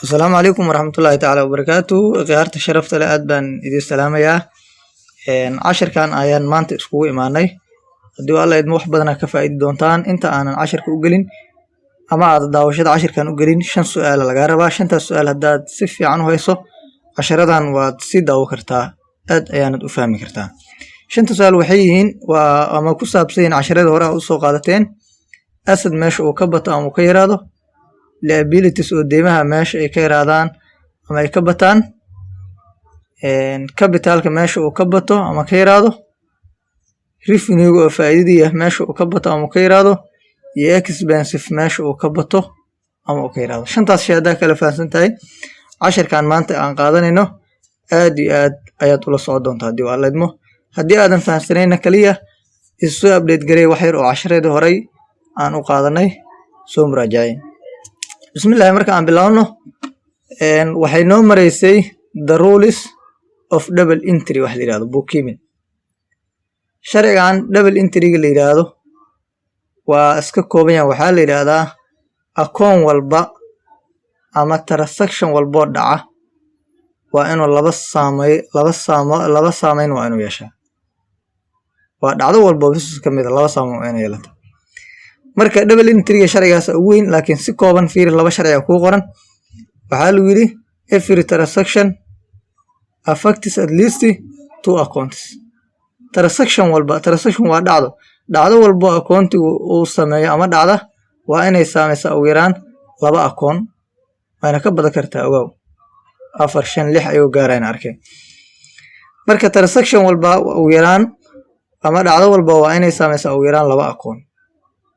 Asalaamu calaykum waraxmatullaahi tacaala wabarakaatuhu. Khiyaarta sharafta leh, aad baan idin salaamayaa. Cashirkan ayaan maanta iskugu imaanay. Haddii Alla idmo, wax badan aad ka faa'iidi doontaan. Inta aanan cashirka u gelin ama aad daawashada cashirkan u gelin, shan su'aal lagaa rabaa. Shantaas su'aal haddaad si fiican u hayso, casharadan waad sii daawo kartaa, aad ayaanad u fahmi kartaa. Shanta su'aal waxay yihiin, waa ama ku saabsan yihiin casharadii hore aad usoo qaadateen: asset meesha uu ka bato ama uu ka yaraado, liabilities oo deymaha meesha ay ka yaraadaan ama ay ka bataan, capitalka meesha uu ka bato ama ka yaraado, revenue oo faa'iidadii ah meesha uu ka bato ama uu ka yaraado, iyo expenses meesha uu ka bato ama uu ka yaraado. Shantaas shay haddaa kala fahamsan tahay, cashirkan maanta aan qaadanayno aad iyo aad ayaad ula socon doontaa, haddii Alla idmo. Haddii aadan fahamsanayna, kaliya isu update garey wax yar oo casharadii horay aan u qaadanay soo muraajacay. Bismillahi, marka aan bilaabno, waxay noo mareysay the rules of double entry, wax la yidhahdo bookkeeping. Sharcigan double entryga la yidhaahdo waa iska kooban yahay. Waxaa la yidhaahdaa akoon walba ama transaction walboo dhaca waa inuu laba saamey laba saamo laba saameyn waa inuu yeeshaa. Waa dhacdo walba oo business ka mid a, laba saameyn waa inay yeelata. Marka double entryga sharcigaas ugu weyn, laakiin si kooban fiiri, laba sharciga kuu qoran. Waxaa lagu yidhi: every transaction affects at least two accounts. Transaction walba, transaction waa dhacdo, dhacdo walbo akoontigu uu sameeyo ama dhacda waa inay saameysaa ugu yaraan laba akoon, waana ka badan kartaa, ogaaw, afar, shan, lix ayuu gaarayna arkeen. Marka transaction walba ugu yaraan ama dhacdo walba waa inay saameysaa ugu yaraan laba akoon.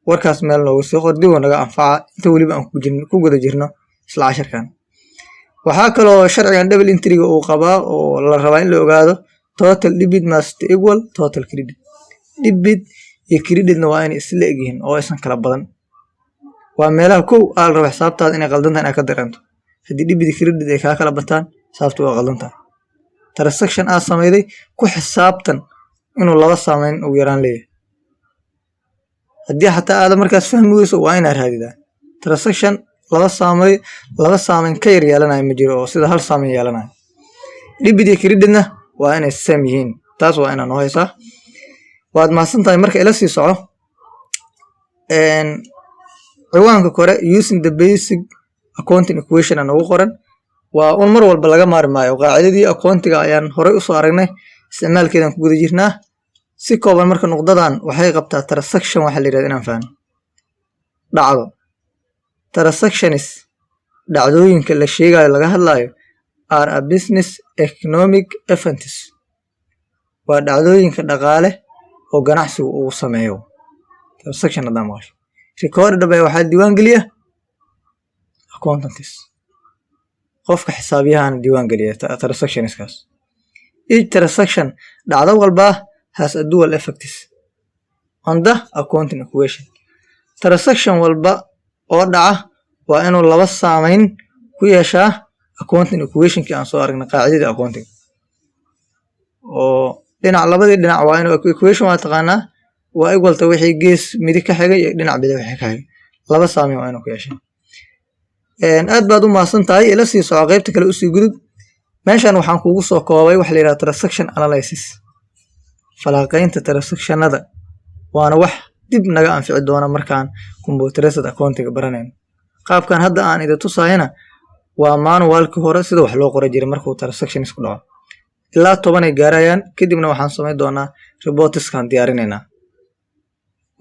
Warkaas meel noogu soo qor, dib oo naga anfaca inta weliba aan ku guda jirno isla cashirkan. Waxaa kaloo sharcigan double entryga uu qabaa oo la rabaa in la ogaado: total debit must equal total credit. Debit iyo creditna waa inay isla egyihiin oo aysan kala badan. Waa meelaha kow aa la raba xisaabtaada inay qaldan tahay inaad ka dareento. Haddii debit iyo credit ay kaa kala bataan, xisaabtu waa qaldan tahay. Transaction aad sameyday ku xisaabtan inuu laba saameyn ugu yaraan leeyahay. Haddii xataa aada markaas fahmi weyso, waa inaad raadidaa. Transaction laba saameyn ka yar yeelanayo ma jiro oo sida hal saameyn yeelanayo. Debit iyo creditna waa inay same yihiin. Taas waa inaa noo haysaa. Waad mahadsan tahay. Marka ila sii soco ciwaanka kore, using the basic accounting equation aa noogu qoran. Waa un mar walba laga maari maayo qaacidadii accountiga ayaan horey usoo aragnay, isticmaalkeedan ku guda jirnaa. Si kooban marka, nuqdadan waxay qabtaa transaction waxa la yirahdo inaan fahno. Dhacdo, transactions, dhacdooyinka la sheegayo, laga hadlayo, are a business economic events, waa dhacdooyinka dhaqaale oo ganacsigu uu sameeyo. Transaction haddaan maqasho, recorded by, waxaa diiwaan geliya, accountants, qofka xisaabiyahana diiwaan geliya transactionskaas. Each transaction, dhacdo walba, has a dual effects on the accounting equation. Transaction walba oo dhaca waa inuu laba saameyn ku yeeshaa accounting equationkii aan soo aragnay, qaacidadii accounting, oo dhinac, labadii dhinac waa inuu equation, waa taqaanaa, waa equalta wixii gees midig ka xigay iyo dhinac bidix wixii ka xigay, laba saameyn waa inuu ku yeeshaa. Aad baad u mahadsan tahay. Ila sii soco, qaybta kale usii gudub. Meeshan waxaan kugu soo koobay waxa la yidhaha transaction analysis, falanqaynta transactionada, waana wax dib naga anfici doona markaan computerized accountiga baranayno. Qaabkan hadda aan idin tusayana waa manualkii hore, sida wax loo qora jiray markuu transaction isku dhaco. Ilaa 10 ay gaarayaan. Kadibna waxaan samayn doonaa reportskaan diyaarinaynaa.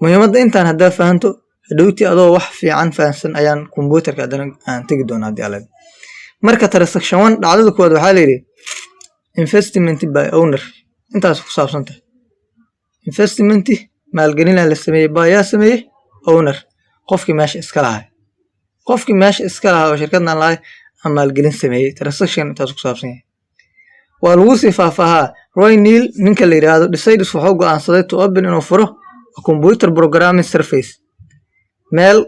Muhiimadda intaan haddaa fahanto, hadhowtii adoo wax fiican fahansan ayaan computerka haddana aan tegi doonaa, haddii Alla. Marka transaction one, dhacdada koowaad, waxaa la yidhi investment by owner. Intaas ku saabsan tahay investment, maalgelina la sameeyey. By, yaa sameeyey? Owner, qofkii meesha iska lahay. Qofkii meesha iska lahaa oo shirkaddan lahay aan maalgelin sameeyey. Transaction intaas ku saabsan yahay. Waa lagu sii faahfaahaa. Roy Neal ninka la yidhaahdo decides, wuxuu go'aansaday, to open, inuu furo, a computer programming service, meel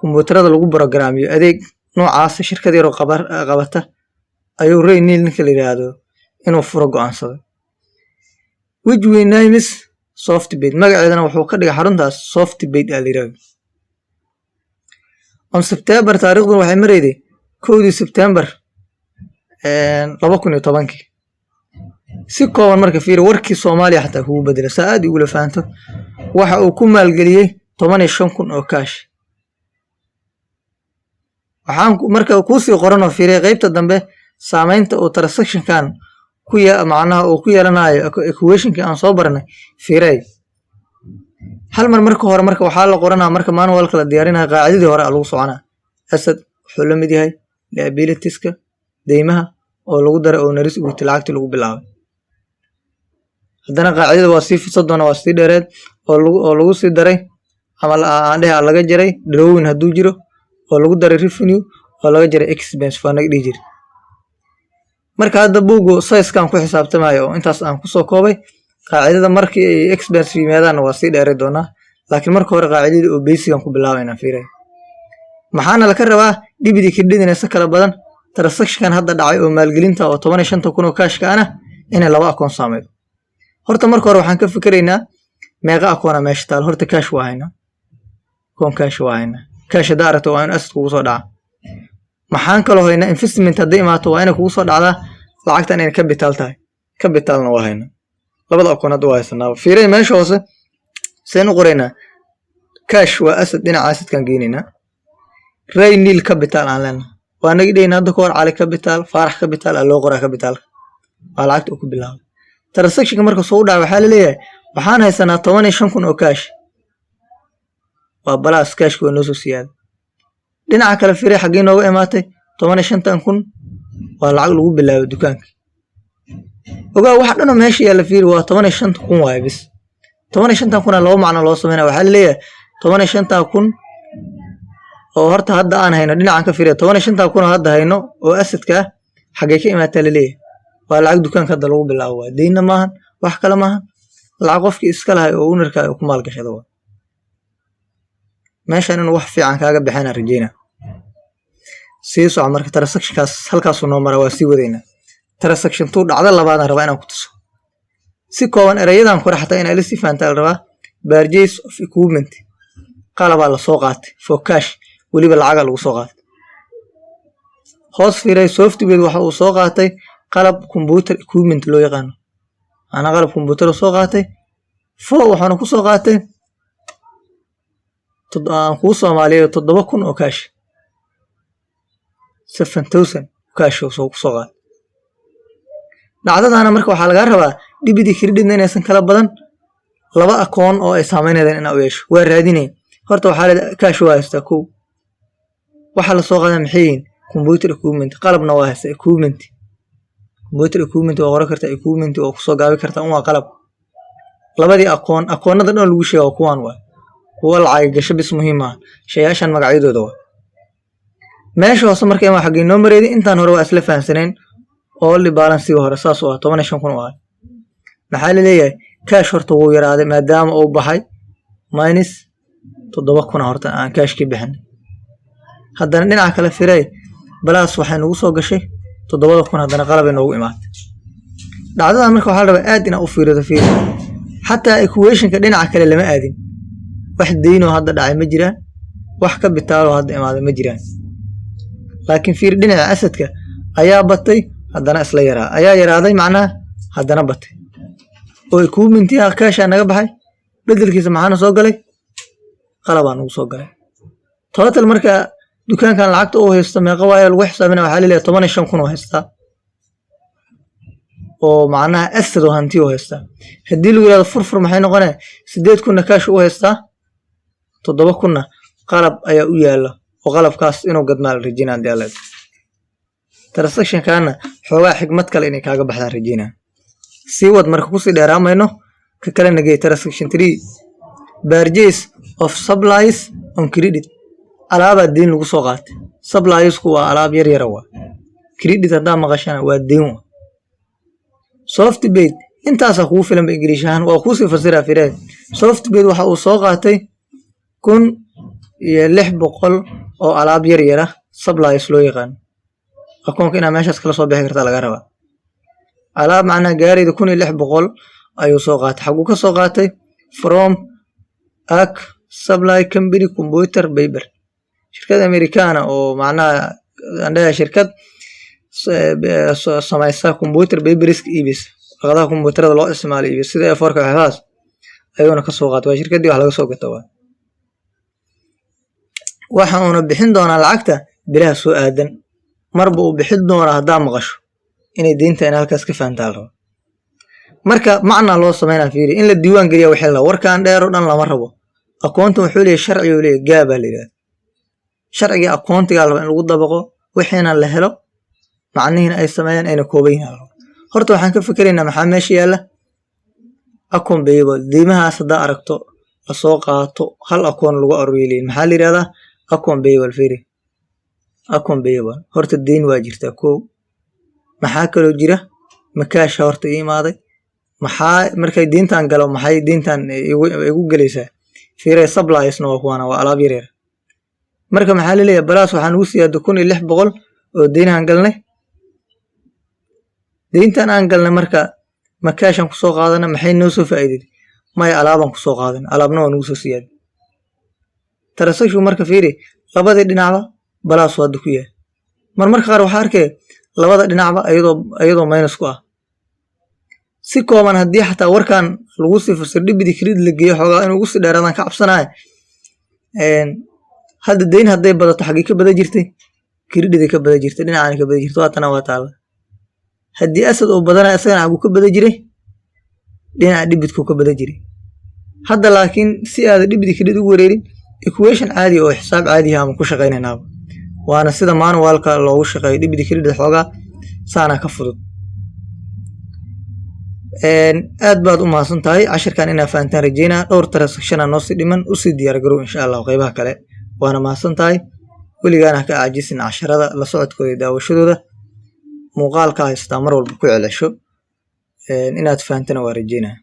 kombuyuutarada lagu programmiyo, adeeg noocaasa, shirkad yaroo qabata ayuu Roy Neal ninka la yidhaahdo inuu furo go'aansaday, which we names Softbyte. Magaceedana wuxuu ka dhigay xaruntaas Softbyte aa la yidhahdo. On September, taariikhduna waxay marayday 1-dii Sebtembar 2010-kii. Si kooban marka fiiri, warkii Soomaaliya xataa kugu bedela saa aad igula fahanto. Waxa uu ku maalgeliyey 15,000 oo cash. Waxaan marka kuusii qoran oo fiiriya qeybta dambe saameynta uu transactionkan ku macnaha uu ku yeelanayo equationkii aan soo baranay. Fiirey hal mar. Marka hore marka waxaa la qoranaa, marka manualka la diyaarinaya, qaacidadii hore a lagu soconaa. Asset wuxuu la mid yahay liabilitieska, deymaha, oo lagu daray owner's equity, lacagtii lagu bilaabay. Haddana qaacidada waa sii fidsan doona, waa sii dheereed, oo lagu sii daray ama aan dhehe laga jaray drawing hadduu jiro, oo lagu daray revenue, oo laga jaray expense, waa naga dhihi jiri. Marka hadda buuggu sizekan ku xisaabtamayo oo intaas aan kusoo koobay. Qaacidada markii ay expense yimaadaanna waa sii dheeray doonaa, laakiin marka hore qaacidadii oo basican ku bilaabaynaa. Fiiray, maxaana laka rabaa? Debit credit inaysa kala badan. Transactionkan hadda dhacay oo maalgelinta oo 15-ta kun oo cashka ana inay laba akoon saameydo. Horta marka hore waxaan ka fikiraynaa meeqa akoona meesha taal. Horta cash waa haynaa, akoon cash waa haynaa. Cash haddaa aragto, waa in asset kugu soo dhaca. Maxaan kaloo haynaa? Investment hadday imaato, waa inay kugu soo dhacdaa lacagtan inay capital tahay. Capitalna waa haynaa. Labada akoon hadda waa haysanaa. Fiiray meesha hoose seen u qoraynaa. Cash waa asset, dhinaca assetkan geynaynaa. Ray nil capital aan leenahay, waa naga dhehayna hadda ka hor Cali capital, Faarax capital aa loo qoraa. Capitalka waa lacagta uu ku bilaabay transactionka. Marka soo u dhaca, waxaa laleeyahay waxaan haysanaa 15,000 oo cash, waa plus. Cashka waa noo soo siyaaday. Dhinaca kale firay, xaggee nooga imaatay 15-tan kun? Waa lacag lagu bilaabay dukaanka. Ogaa, waxa dhanoo meesha yaalla fiiri, waa 15-ta kun waaye bis. 15-tan kuna laba macno loo sameynaya. Waxaa laleeyahay 15-tan kun oo horta hadda aan hayno, dhinacan ka fiiriya, 15-tan kun oo hadda hayno oo assetka ah xaggee ka imaataa laleeyahay? Waa lacag dukaanka hadda lagu bilaabo. Waa deynna maahan, wax kale maahan, lacag qofkii iska lahay oo ownerka ku maalgashada waa. Meeshan inuu wax fiican kaaga bixin aan rajeynaa. Sii soco. Marka transactionkaas halkaasuu noo mara, waa sii wadaynaa. Transaction two, dhacdo labaadaan rabaa inaan ku tuso si kooban. Erayadan kore xataa inaa ila sii fahantaa la rabaa. Purchase of equipment, qalabaa lasoo qaatay, for cash, weliba lacagaa lagu soo qaatay. Hoos fiiray, Software waxa uu soo qaatay qalab computer equipment loo yaqaano, macnaa qalab computer soo qaatay. For waxaana ku soo qaatay, aan kuu soomaaliyeeyo, 7,000 oo cash, 7,000 cash oo ku soo qaatay. Dhacdadana marka waxaa lagaa rabaa debit creditna inaysan kala badan, laba akoon oo ay saameynayaan inaa u yeesho. Waa raadinaya. Horta waxaa leedahay cash waa haystaa kow. Waxaa lasoo qaadaa maxay yihiin? Computer equipment. Qalabna waa haystaa, equipment, computer equipment waa qoran kartaa, equipment waa kusoo gaabi kartaa un, waa qalab. Labadii akoon, akoonada dhan lagu sheega waa kuwaan, waay kuwa lacag gasho bis, muhiim ah shayaashan magacyadooda waa. Meesha hoose marka ima xaggee noo mareeday? Intaan hore waa isla fahamsanayn. Old balancega hore saas u ah, 15,000 u ahay. Maxaa laleeyahay? Cash horta wuu yaraaday maadaama uu baxay minus 7,000. Horta aan cash ka bixinay. Haddana dhinaca kale firey, plus waxay nagu soo gashay 7,000. Haddana qalabay noogu imaatay. Dhacdadan marka waxaa la rabaa aad inaa u fiirido. Fiiri, xataa equationka dhinaca kale lama aadin. Wax deynoo hadda dhacay ma jiraan, wax capitaloo hadda imaaday ma jiraan, laakiin fiiri, dhinaca assetka ayaa batay, haddana isla yaraa ayaa yaraaday, macnaha haddana batay oo equipmentii cashaa naga baxay, bedelkiisa maxaana soo galay? Qalabaa nagu soo galay. Total marka dukaankan lacagta uu haysto meeqa waayo lagu xisaabina? Waxaa laleeyahay 15,000 oo haystaa, oo macnaha asset oo hanti u haystaa. Haddii lagu yihahdo furfur, maxay noqonaya? 8,000-na cash u haystaa, 7,000-na qalab ayaa u yaala, oo qalabkaas inuu gadmaa la rajeynaa. Hadii alla transactionkaana xoogaa xigmad kale inay kaaga baxdaan rajeynaa. Sii wad marka, kusii dheeraamayno, ka kale nagey. Transaction three, purchase of supplies on credit. Alaabaa deyn lagu soo qaatay. Suppliesku waa alaab yar yara, waa credit. Haddaa maqashana, waa deyn. Waa Softbait. Intaasaa kugu filanba Ingiriish ahaan, waa kuusii fasiraa. Firee, Softbait waxa uu soo qaatay 1,600 oo alaab yar yara, supplies loo yaqaano. Akoonka inaa meeshaas kala soo bixi kartaa laga rabaa. Alaab macnaha gaarayda 1,600 ayuu soo qaatay. Xaguu ka soo qaatay? From Ak Supply Company, computer paper, shirkad Americana oo macnaha Aan dhahay shirkad samaysa computer papers-ka iibisa, warqadaha kombuyuutarada loo isticmaalo iibisa, sida A4-ka, waxyaabahaas ayuuna kasoo qaatay. Waa shirkaddii wax laga soo gato. Waa waxa uuna bixin doonaa lacagta bilaha soo aadan. Marba uu bixin doonaa haddaa maqasho, inay deynta in halkaas ka fahantaa la rabo. Marka macnaa loo sameynaa, fiiri, in la diiwaan geliya wixii la warkaan dheer oo dhan lama rabo. Accounting wuxuu leeyahay sharci uu leeyahay, GAAP baa la yidhahda. Sharciga accounting-gaa la rabaa in lagu dabaqo, wixiina la helo, macnihiina ay sameeyaan, ayna kooban yihiin la rabo. Horta waxaan ka fikeraynaa maxaa meesha yaalla? Account payable. Deymahaas haddaa aragto lasoo qaato, hal akoon lagu aruuriyo leeyihin. Maxaa la yidhahdaa? Account payable. Fiiri, account payable horta deyn waa jirtaa kow. Maxaa kaloo jira? Ma cash-a horta ii imaaday? Maxaa markay deyntan galo, maxay deyntan igu gelaysaa? Fiire, supplies-na waa kuwaana, waa alaab yaryar. Marka maxaa laleeyahay? Plus waxaa nugu siyaada 1600 oo deynahan galnay. Deyntan aan galnay marka ma cash-an kusoo qaadana? Maxay noo soo faa'iiday? Maya, alaabaan kusoo qaadan, alaabna waa nugu soo siyaaday. Transaction marka fiiri, labadii dhinacba plus hadda ku yahay. Marmarka qaar waxaa arkaya labada dhinacba iyadoo minus ku ah. Si kooban, haddii xataa warkan lagu sii fasiro, debit credit la geeyo, xoogaa inuu ugu sii dheeraadaan ka cabsanaya. Hadda deyn hadday badato, xaggee ka badan jirtay? Credit ka badan jirtay, dhinacana ka badan jirtay. Waa tana, waa taalla. Haddii asset uu badanaya, isagana xaguu ka badan jiray? Dhinaca debit-ku ka badan jiray. Hadda laakiin si aada debit credit ugu wareerin, equation caadi oo xisaab caadi ah ama ku shaqaynaynaaba, waana sida manual-ka loogu shaqeeyo. Debit credit xoogaa saana ka fudud. Aad baad u mahadsan tahay. Cashirkan inaa fahantaan rajeynaa. Dhowr transaction-a noo sii dhiman, usii diyaar garow insha Allah qeybaha kale. Waana mahadsan tahay. Weligaana ha ka caajisin casharada la socodkooda iyo daawashadooda. Muuqaalka haystaa mar walba ku celesho, inaad fahantana waa rajeynaya.